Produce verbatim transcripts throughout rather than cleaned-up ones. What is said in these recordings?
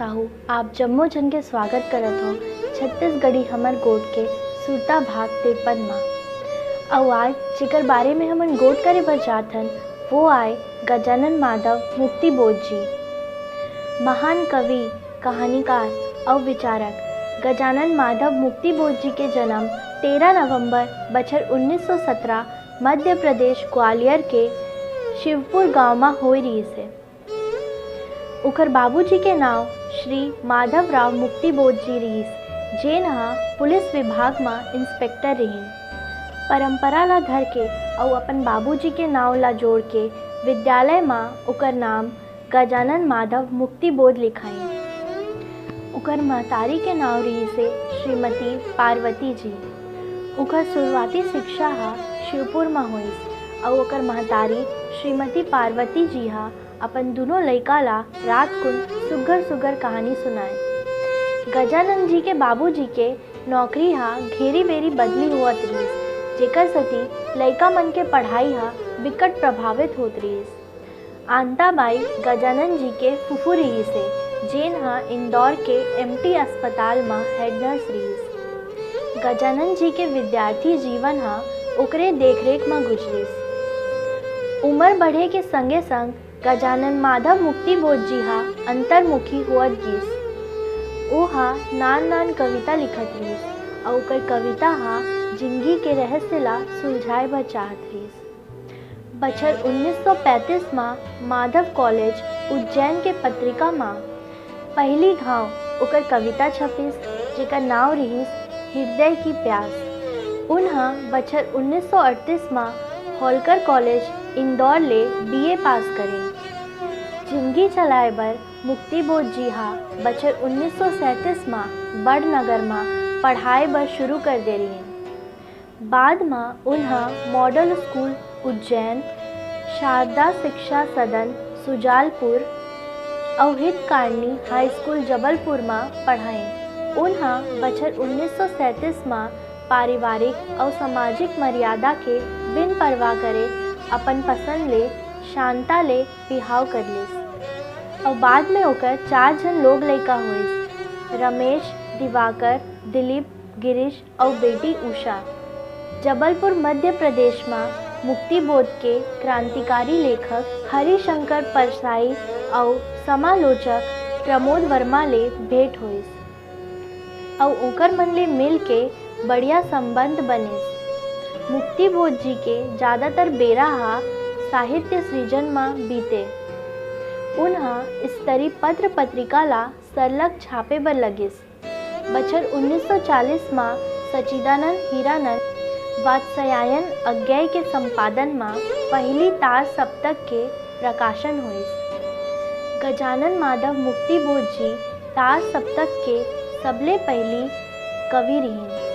आहू, आप जम्मो झन के स्वागत करत हो छत्तीसगढ़ी हमर गोठ के सुरता भाग तिरपन मा। अउ आज जेकर बारे में हमन गोठ करे बर जात हन, वो आय गजानन माधव मुक्तिबोध जी। महान कवि, कहानीकार अउ विचारक गजानन माधव मुक्तिबोध जी के जन्म तेरह नवंबर बछर उन्नीस सौ सत्रह मध्य प्रदेश ग्वालियर के शिवपुर गांव म होय रिहिस हे। ओकर बाबूजी के नांव श्री माधवराव मुक्तिबोध जी रिहिस, जेन ह पुलिस विभाग म इंस्पेक्टर रिहिन। परंपरा ला धर के अउ अपन बाबूजी के नांव ला जोड़ के विद्यालय म ओकर नाम गजानन माधव मुक्तिबोध लिखाइन। ओकर महतारी के नांव रिहिस हे श्रीमती पार्वती जी। ओकर शुरुआती शिक्षा ह शिवपुर म होइस अउ ओकर महतारी श्रीमती पार्वती जी ह अपन दुनों लइका ला रात कुन सुग्घर-सुग्घर कहानी सुनाय। गजानन जी के बाबूजी के नौकरी ह घेरी-बेरी बदली होवत रिहिस, जेकर सेती लइका मन के पढ़ाई ह बिकट प्रभावित होत रिहिस। आंताबाई गजानन जी के फुफू रिहिस हे, जेन ह इंदौर के एमटी अस्पताल म हेड नर्स रिहिस। गजानन जी के विद्यार्थी जीवन ह ओकरे देखरेख म गुजरिस। उमर बढ़े के संगे-संग गजानन माधव मुक्तिबोध जी ह अंतर्मुखी होवत गिस। ओ ह नान-नान कविता लिखत रिहिस अउ ओकर कविता ह जिनगी के रहस्य ला सुलझाय बर चाहत रिहिस। बछर उन्नीस सौ पैंतीस म माधव कॉलेज उज्जैन के पत्रिका म पहिली घांव ओकर कविता छपिस, जेकर नांव रिहिस हिरदय की प्यास। उन ह बछर उन्नीस सौ अड़तीस म होलकर कॉलेज इंदौर ले बीए पास करिन। जिनगी चलाय बर मुक्तिबोध जी ह बछर उन्नीस सौ सैंतीस म बड़नगर म पढ़ाय बर शुरू कर दे रिहिन। बाद म उन ह मॉडल स्कूल उज्जैन, शारदा शिक्षा सदन सुजालपुर अउ हितकारिणी हाई स्कूल जबलपुर म पढ़ाइन। उन ह बछर उन्नीस सौ सैंतीस म पारिवारिक अउ सामाजिक मर्यादा के बिन परवाह करे अपन पसंद ले शांता ले बिहाव कर लिस अउ बाद में ओकर चार झन लोग लइका होइस, रमेश, दिवाकर, दिलीप, गिरीश अउ बेटी उषा। जबलपुर मध्य प्रदेश म मुक्तिबोध के क्रांतिकारी लेखक हरिशंकर परसाई अउ समालोचक प्रमोद वर्मा ले भेंट होइस अउ ओकर मन ले मिल के बढ़िया संबंध बनिस। मुक्तिबोध जी के जादातर बेरा ह साहित्य सृजन म बीते। उन ह स्तरीय पत्र पत्रिका ला सरलग छापे बर लगिस। बछर उन्नीस सौ चालीस म सच्चिदानंद हीरानंद वात्स्यायन अज्ञेय के संपादन म पहिली तार सप्तक के प्रकाशन होइस। गजानन माधव मुक्तिबोध जी तार सप्तक के सबले पहिली कवि रिहिन।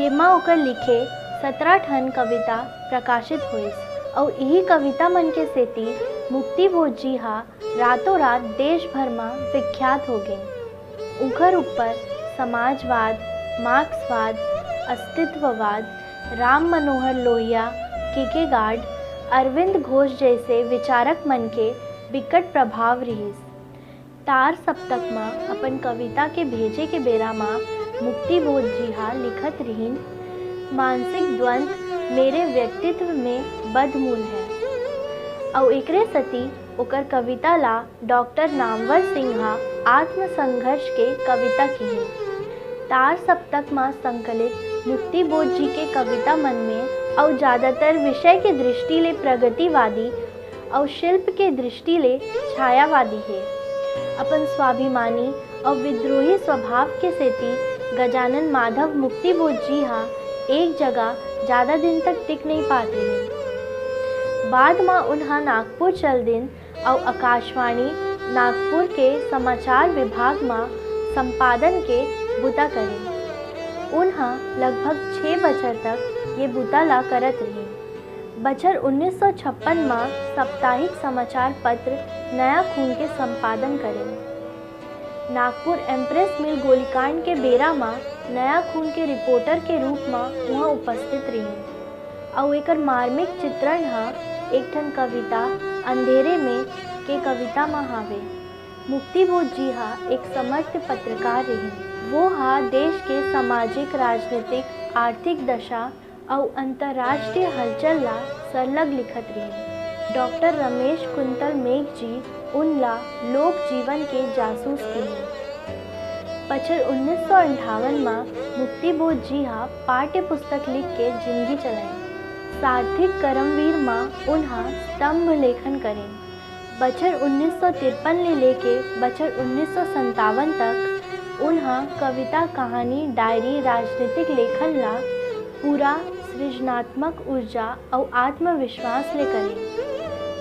येमा ओकर लिखे सतरा ठन कविता प्रकाशित होइस अउ इही कविता मन के सेती मुक्तिबोध जी ह रातों रात देश भर म विख्यात हो गिन। उंखर ऊपर समाजवाद, मार्क्सवाद, अस्तित्ववाद, राम मनोहर लोहिया, केकेगार्ड, अरविंद घोष जइसे विचारक मन के बिकट प्रभाव रिहिस। तार सप्तक म अपन कविता के भेजे के बेरा म मुक्तिबोध जी ह लिखत रिहिन, मानसिक द्वंद मेरे व्यक्तित्व में बदमूल है। अउ एकरे सेती ओकर कविता ला डॉक्टर नामवर सिंह ह आत्मसंघर्ष के कविता किहिन। तार सप्तक म संकलित मुक्तिबोध जी के कविता मन में अउ जादातर विषय के दृष्टि ले प्रगतिवादी अउ शिल्प के दृष्टि ले छायावादी हे। अपन स्वाभिमानी अउ विद्रोही स्वभाव के सेती गजानन माधव मुक्तिबोध जी ह एक जगह जादा दिन तक टिक नइ पात रिहिन। बाद म उन ह नागपुर चल दिन अउ आकाशवाणी नागपुर के समाचार विभाग म संपादन के बुता करिन। उन ह लगभग छह बछर तक ये बुता ला करत रिहिन। बछर उन्नीस सौ छप्पन म साप्ताहिक समाचार पत्र नया खून के संपादन करिन। नागपुर एम्प्रेस मिल गोलीकांड के बेरा म नया खून के रिपोर्टर के रूप म उहाँ उपस्थित रिहिन, अउ एकर मार्मिक चित्रण ह एक ठन कविता अंधेरे में के कविता म हावे। मुक्तिबोध जी हा एक समर्थ पत्रकार रिहिन। वो हा देश के सामाजिक, राजनीतिक, आर्थिक दशा अउ अंतर्राष्ट्रीय हलचल ला सरलग लिखत रिहिन। डॉक्टर रमेश कुंतल मेघ जी उन ला लोक जीवन के जासूस किहिन। बछर उन्नीस सौ अंठावन म मुक्तिबोध जी हा पाठ्य पुस्तक लिख के जिनगी चलाइन। सारथिक करमवीर म उन हा स्तंभ लेखन करिन। बछर उन्नीस सौ तिरपन ले लेके बछर उन्नीस सौ संतावन तक उन हा कविता, कहानी, डायरी, राजनीतिक लेखन ला पूरा सृजनात्मक ऊर्जा अउ आत्मविश्वास ले करिन।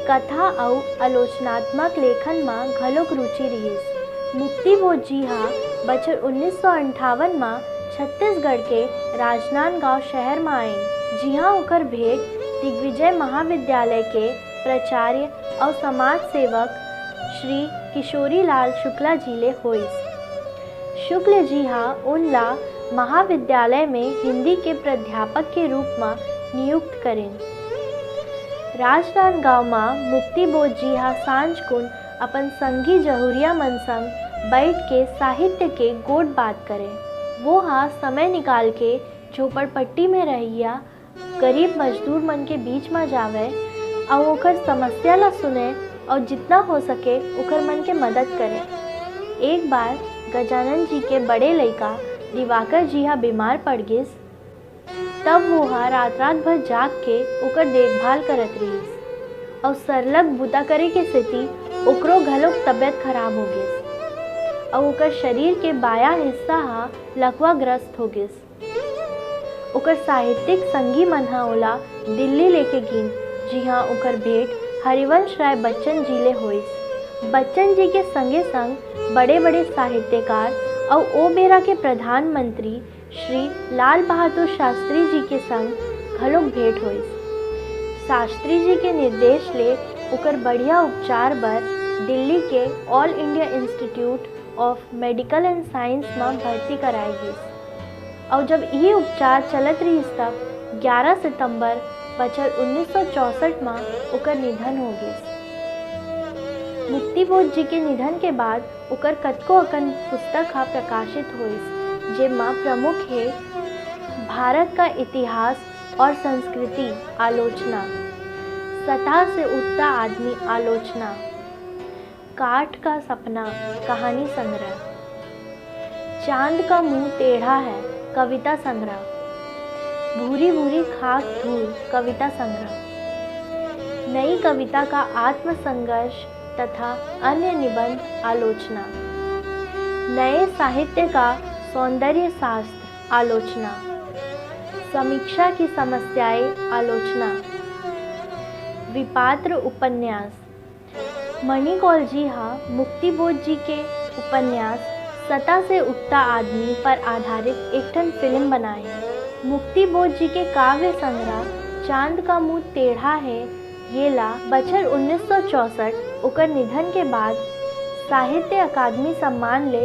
कथा अउ आलोचनात्मक लेखन म घलोक रुचि रिहिस। मुक्तिबोध जी हा बछर उन्नीस सौ अंठावन म छत्तीसगढ़ के राजनांदगांव शहर म आइन, जिहां ओकर भेंट दिग्विजय महाविद्यालय के प्राचार्य अउ समाज सेवक श्री किशोरीलाल शुक्ला जी ले होइस। शुक्ल जी हा उन ला महाविद्यालय में हिंदी के प्राध्यापक के रूप म नियुक्त करिन। राजनांदगांव म मुक्तिबोध जी हा सांझ कुन अपन संगी जहुरिया मन संग बइठ के साहित्य के गोठ बात करे। वो हा समय निकाल के झोपड़पट्टी में रहइया गरीब मजदूर मन के बीच म जावय अउ ओकर समस्या ला सुनय अउ जितना हो सके ओकर मन के मदद करे। एक बार गजानन जी के बड़े लइका दिवाकर जी हा बीमार पड़ गिस, तब वो हा रात-रात भर जाग के ओकर देखभाल करत रिहिस अउ सरलग बूता करे के सेती ओकरो घलोक तबियत खराब हो गिस अउ ओकर शरीर के बायां हिस्सा हा लकवाग्रस्त हो गिस। ओकर साहित्यिक संगी मन ह ओला दिल्ली लेके गीन, जिहां ओकर भेंट हरिवंश राय बच्चन जी ले होइस। बच्चन जी के संगे-संग बड़े-बड़े साहित्यकार अउ ओ बेरा के प्रधानमंत्री श्री लाल बहादुर शास्त्री जी के संग घलोक भेंट होइस। शास्त्री जी के निर्देश ले ओकर बढ़िया उपचार बर दिल्ली के All India Institute of Medical and Science म भर्ती कराए गिस। अउ जब इही उपचार चलत रिहिस, तब ग्यारह सितंबर बछर उन्नीस सौ चौसठ म ओकर निधन हो गिस। मुक्तिबोध जी के निधन के बाद ओकर कतको अकन पुस्तक ह प्रकाशित होइस, जेमा प्रमुख हे भारत का इतिहास और संस्कृति आलोचना, सतह से उठता आदमी आलोचना, काठ का सपना कहानी संग्रह, चांद का मुंह टेढ़ा है कविता संग्रह, भूरी भूरी खाक धूल कविता संग्रह, नई कविता का आत्मसंघर्ष तथा अन्य निबंध आलोचना, नए साहित्य का सौंदर्य शास्त्र आलोचना, समीक्षा की समस्याएं आलोचना, विपात्र उपन्यास। मणिकौल जी हा मुक्तिबोध जी के उपन्यास सतह से उठता आदमी पर आधारित एक ठन फिल्म बनाए। मुक्तिबोध जी के काव्य संग्रह चांद का मुंह टेढ़ा है, ये ला बछर उन्नीस सौ चौसठ ओकर निधन के बाद साहित्य अकादमी सम्मान ले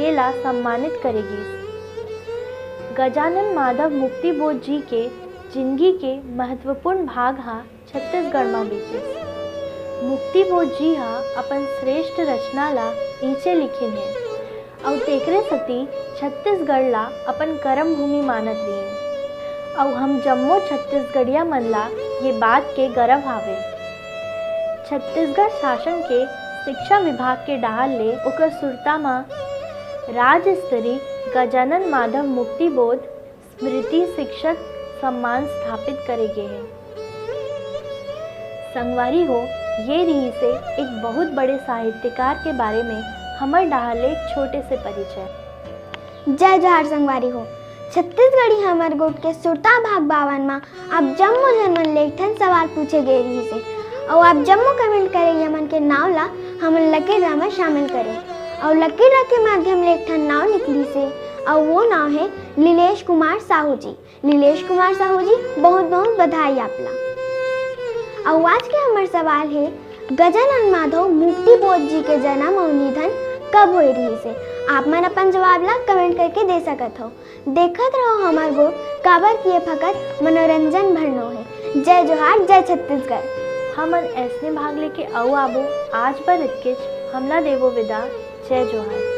ये ला सम्मानित करे गिस। गजानन माधव मुक्तिबोध जी के जिनगी के महत्वपूर्ण भाग हा छत्तीसगढ़ म बीतिस। मुक्तिबोध जी हा अपन श्रेष्ठ रचना ला इहिंचे लिखिन हे अउ तेकरे सेती छत्तीसगढ़ ला अपन करम भूमि मानत रिहिन अउ हम जम्मो छत्तीसगढ़िया मन ला ये बात के गरव हावे। छत्तीसगढ़ शासन के शिक्षा विभाग के डहार ले ओकर सुरता म राज्य स्तरीय गजानन माधव मुक्तिबोध स्मृति शिक्षक सम्मान स्थापित करे गे हे। संगवारी हो, ये रिहिसे एक बहुत बड़े साहित्यकार के बारे में हमर डहार ले एक छोटे से परिचय। जय जोहार संगवारी हो, छत्तीसगढ़ी हमर गोठ के सुरता भाग बावन म आप जम्मो झन मन ले एक ठन सवाल पूछे गे रिहिसे, अउ आप जम्मो comment करे हमन के नाव ला हमन लकी ड्रा म शामिल करे, अउ लकी ड्रा के माध्यम ले एक ठन नाव निकलिसे, अउ वो नाव हे लीलेश कुमार साहू जी। लीलेश कुमार साहू जी, बहुत बहुत बधाई आप ला। अउ आज के हमर सवाल हे, गजानन माधव मुक्तिबोध जी के जन्म अउ निधन कब होए रिहिसे? आप मन अपन जवाब ला comment करके दे सकत हो। देखत रहो हमर गोठ, काबर कि ये फकत मनोरंजन भरनो हे। जय जोहार, जय छत्तीसगढ़। हमन ऐसने भाग लेके अउ आबो। आज बर इतकेच। हमला देवो विदा, जय जोहार।